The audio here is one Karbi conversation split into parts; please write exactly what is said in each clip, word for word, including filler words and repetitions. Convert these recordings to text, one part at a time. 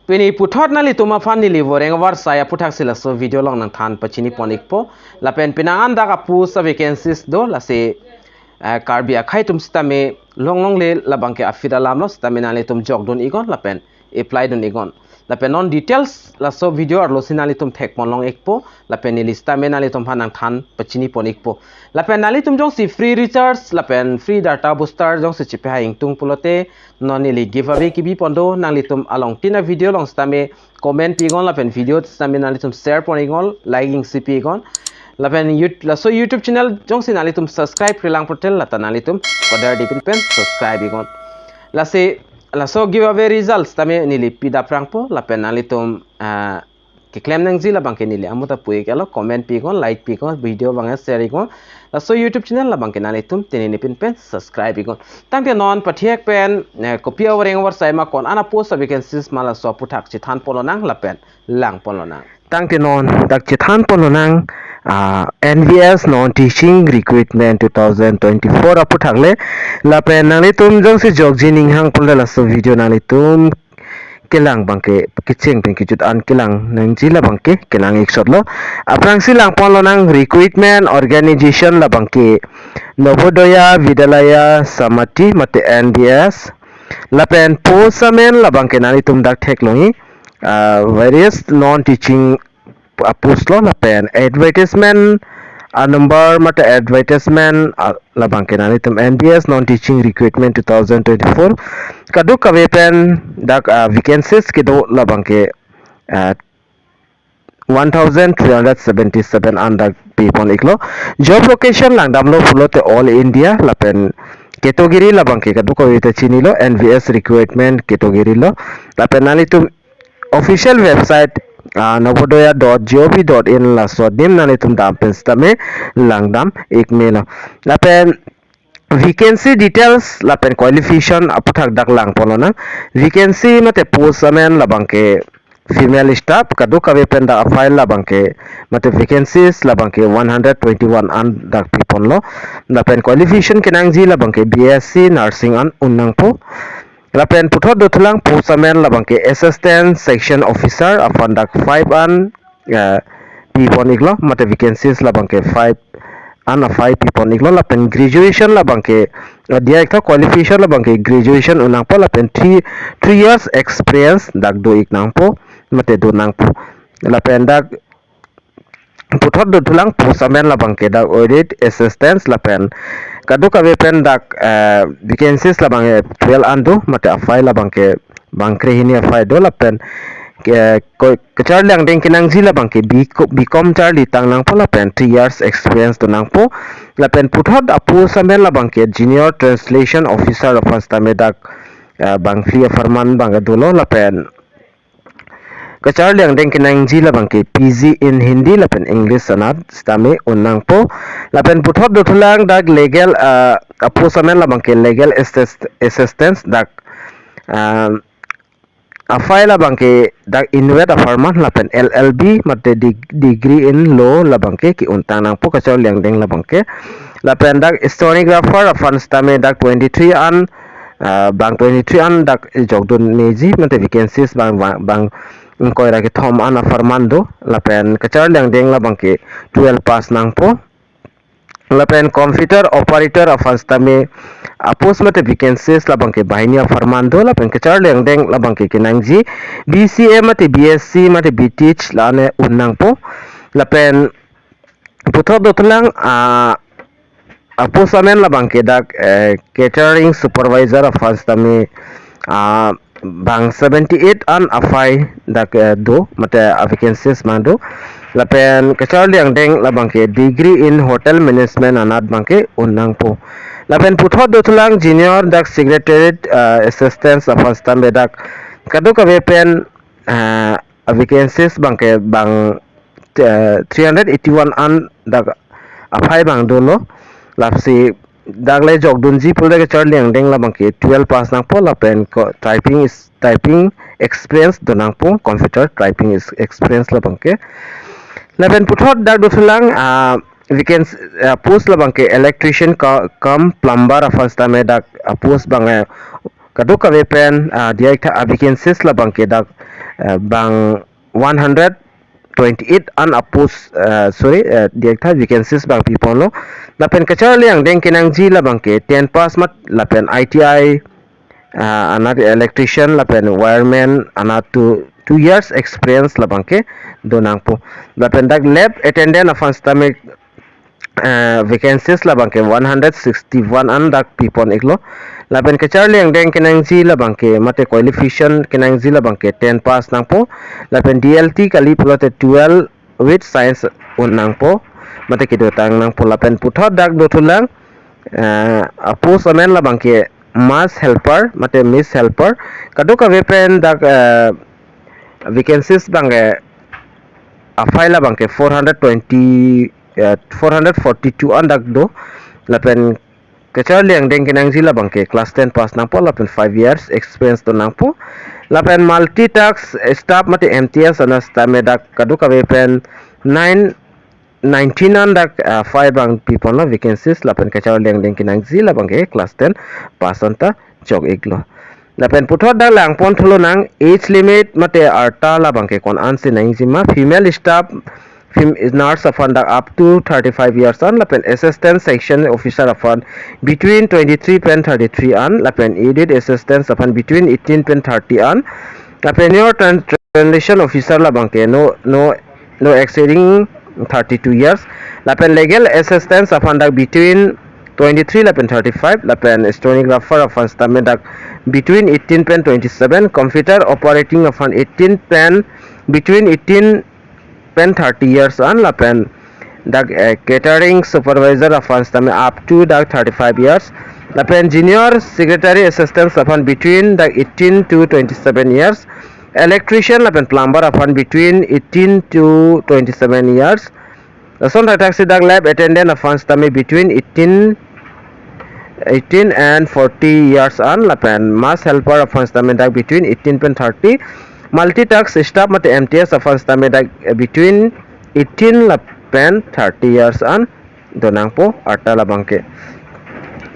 Pini puthot nanglitum aphan neli Voreng Avarsai aputhak si laso video along nangthan pachini pon ikpo. Lapen penang an dak a-post a-vacancies do, lasi, eh, Karbi akhei atum sitame longlongle labangke a-fit alam lo, sitame nanglitum jokdun iknon lapen apply dun iknon. Lapen non details laso video arlo si nanglitum thek pon long ikpo, lapen neli sitame nanglitum aphan nangthan pachini pon ikpo. Lapen nanglitum jongsi free recharge lapen free data booster jongsi chepahai ingtung pulote, non neli giveaway kebi pon do, nanglitum along tina video along sitame comment pi iknon lapen video sitame nanglitum share pon iknon, like isi pi iknon. Lapen Yout-, laso YouTube channel jongsi nanglitum subscribe-re lang pulote lata nanglitum pader di pinpen subscribe iknon. Lasi laso giveaway results tame neli pidap rangpo, lapen nanglitum, ah, keklem nangji labangke neli amuta pu iklo, comment pi iknon, like pi iknon, video abang share iknon. Laso YouTube channel labangke nanglitum tini ni pinpen subscribe iknon. Tangte non pathek pen, eh, kopi a-Voreng Avarsai ma, ko-an a-post a-vacancies ma, laso aputhak chethan pon lonang lapen lang pon lonang. Tangte non dak chethan pon lonang, ah, N V S non teaching recruitment two thousand twenty-four aputhak le. Lapen nanglitum jongsi jokji ning hang pulote laso video nanglitum kelang abangke kecheng pen kejut an kelang nangji labangke kenang ik sot lo. Aphrangsi lang pon lonang recruitment organization labangke Navodaya Vidyalaya Samiti mate N V S. Lapen post amen labangke nanglitum dak theklongji, ah, various non teaching a-post lo, lapen advertisement a-number mate advertisement, ah, labangke nanglitum N V S non teaching recruitment two thousand twenty-four kadokave pen dak, ah, vacancies kedo labangke, ah, one thousand three hundred seventy-seven an dak pi pon iklo. Job location langdamlo pulote all India, lapen category labangke kadokave ta chinilo, N V S recruitment category lo. Lapen nanglitum official website, ah, navodaya dot gov dot in laso adim nanglitum dam pen sitame langdam ik melo. Lapen vacancy details lapen qualification aputhak dak lang pon lonang. Vacancy mate post amen labangke female staff, kadokave pen dak a-file labangke mate vacancies labangke one hundred twenty-one an dak pi ponlo. Lapen qualification kenangji labangke B S C nursing an un nangpo. Lapen puthot dothulang post amen labangke assistant section officer aphan dak five an, eh, pi pon iklo, mate vacancies labangke five an a-five pi pon iklo. Lapen graduation labangke, eh, diya iktha qualification labangke graduation un nangpo, lapen three, three years experience dak do ik nangpo, mate do nangpo. Lapen dak puthot dothulang post amen labangke dak audit assistance, lapen kadokave pen dak, eh, vacancies labangke twelve an do, mate a-file labangke bangkre hini a-file do, lapen ke, ko, kacharli angdeng kenangji labangke B, B com charli tang nangpo, lapen three years experience do nangpo. Lapen puthot a-post amen labangke junior translation officer aphan sitame dak, eh, bangphli apharman abang dolo, lapen kacharli angdeng kenangji labangke P G in Hindi lapen English anat sitame un nangpo. Lapen puthot dothulang dak legal, ah, a-post amen labangke legal assist-, assistance dak, ah, a-file labangke dak inwet apharman lapen L L B mate dig-, degree in law labangke ke-un tang nangpo kacharli angdeng labangke. Lapen dak stenographer aphan sitame dak twenty-three an, ah, bang twenty-three an dak jokdun meji mate vacancies bang, bang, bang ingkoi ra kethom an apharman do, lapen kacharli angdeng labangke twelve pass nangpo. Lapen computer operator aphan sitame a-post mate vacancies labangke banghini apharman do, lapen kacharli angdeng labangke kenangji B C A mate B S C mate B Tech la-an un nangpo. Lapen puthot dothulang, ah, a-post amen labangke dak, eh, catering supervisor aphan sitame, ah, bang seventy-eight an a-file dak, eh, do, mate a-vacancies abang do. Lapen kacharli angdeng labangke degree in hotel management anat abangke un nangpo. Lapen puthot dothulang junior dak secretariat, eh, assistant aphan sitame dak kadokave pen, eh, a-vacancies abangke bang, eh, three hundred eighty-one an dak a-file abang dolo. Lasi dak le jokdunji pulote kacharli angdeng labangke twelve pass nangpo, lapen ko typing is, typing experience do nangpo, computer typing is experience labangke. Lapen puthot dak dothulang, ah, vacancy, ah, post labangke electrician ka, cum plumber aphan sitame dak, ah, post abang, eh, kadokave pen, ah, diya iktha a-vacancies labangke dak eh, bang one hundred twenty-eight an a-post, eh, sorry, eh, diak tha, vacancies bang piponlo. Lapen kacharli angdeng kenangji labangke ten pass mat lapen I T I, ah, anat electrician lapen wireman anat two, two years experience labangke donangpo. Lapen dak lab attendant aphan sitame, ah, vacancies labangke one hundred sixty-one an dak pipon iklo. Lapen kacharli angdeng kenangji labangke mate qualification kenangji labangke ten pass nangpo. Lapen D L T kali pulote twelve with science un nangpo, mate kedotang nangpo. Lapen puthot dak dothulang, eh, a-post amen labangke mass helper mate miss helper. Kadokave pen dak, eh, vacancies bangke a-file labangke four hundred twenty, eh, four hundred forty-two an dak do. Lapen kacharli angdeng kenangji labangke class ten pass nangpo lapen five years experience donangpo. Lapen multitask staff mate M T S anat sitame dak kadokave pen nine, nineteen an dak, ah, file bang piponlo vacancies. Lapen kacharli angdeng kenangji labangke class ten pass anta chok iklo. Lapen puthot dak langpon thulonang age limit mate arta labangke ko-an si nangjima. Female staff, fem-, nurse aphan dak up to thirty-five years an, lapen assistant section officer aphan between twenty-three pen thirty-three an, lapen aided assistants aphan between eighteen pen thirty an, lapen your tran-, translation officer labangke no, no, no exceeding thirty-two years, lapen legal assistants aphan dak between twenty-three lapen thirty-five, lapen stenographer aphan sitame dak between eighteen pen twenty-seven, computer operating aphan eighteen pen, between eighteen pen thirty years an, lapen dak, eh, catering supervisor aphan sitame up to dak thirty-five years, lapen junior secretary assistants aphan between dak eighteen to twenty-seven years, electrician lapen plumber aphan between eighteen to twenty-seven years. Lason thakthak si dak lab attendant aphan sitame between eighteen, eighteen and forty years an, lapen mass helper aphan sitame dak between eighteen pen thirty, multitask staff mate M T S aphan sitame dak, eh, between eighteen lapen thirty years an donangpo arta labangke.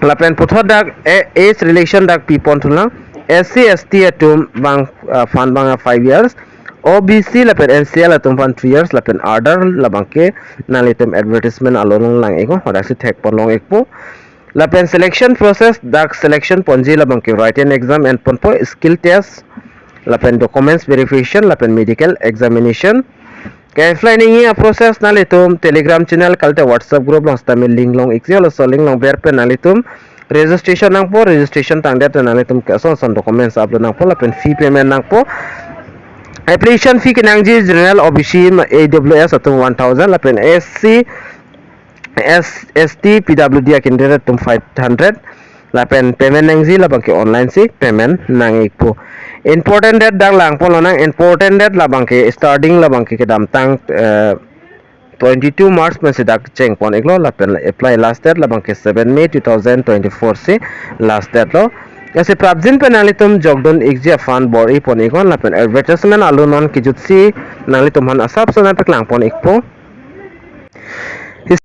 Lapen puthot dak, eh, age relation dak pipon thulang, S C S T atum bang, ah, aphan bang five years, O B C lapen N C L atum aphan three years, lapen other labangke nanglitum advertisement along lang iknon, hadak si thekpon long ikpo. Lapen selection process dak selection ponji labangke written exam enponpo, skill test, lapen documents verification, lapen medical examination. Ke-apply nangji a-process nanglitum Telegram channel kalite WhatsApp group along sitame link long ikji, laso link along berpen nanglitum registration nangpo, registration tangdet nanglitum ke ason ason documents upload nangpo, lapen fee payment nangpo. Application fee kenangji general, O B C, A W S atum one thousand, lapen S C, S, S T, P W D akinderet atum five hundred, lapen payment nangji labangke online si payment nang ikpo. Important date dak langpon lonang, important date labangke starting labangke kedamtang, eh, twenty-two March pensi dak chengpon iklo, lapen apply last date labangke seven May two thousand twenty-four si last date lo. Lasi prapjin pen nanglitum jokdun ikji aphan bor-i pon iknon, lapen advertisement along non kejut si nanglitum aphan asap sana peklangpon ikpo.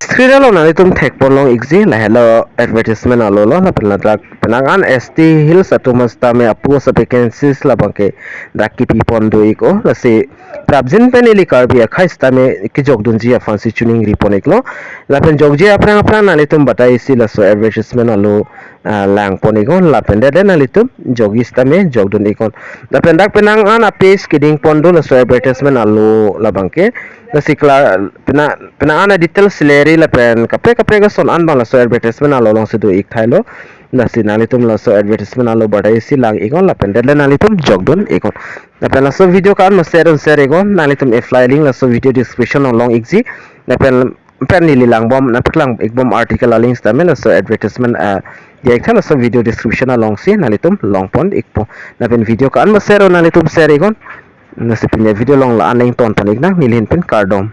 Screen along nanglitum thekpon long ikji, lahelo advertisement alo lo, lapen ladak penang an S T Hills atum sitame a-post vacancies labangke dak kepipon do iknon. Lasi prapjin pen ili Karbi akhei sitame kejokdunji aphan si choningri pon iklo. Lapen jokji aphrang aphrang nanglitum batai si laso advertisement along, ah, langpon iknon, lapen dede nanglitum jokji sitame jokdun iknon. Lapen dak penang an a-page keding pon do laso advertisement along labangke. Lasi klar pena, penang an a-detail salary lapen kaprek kaprek ason an bang laso advertisement along along si do ik thailo. Lasi nanglitum laso advertisement along batai si lang iknon, lapen dede nanglitum jokdun iknon. Lapen laso video ko-an ma share un share iknon, nanglitum apply link laso video description along long ikji. Lapen pen neli langbom, nangpeklang ikbom article a-link sitame laso advertisement, ah, diak tha laso video description along si nanglitum longpon ikpo. Lapen video ko-an ma share un nanglitum share iknon. Lasi pini a-video along la-an le ingtonpon iknang, neli ahin pen kardom.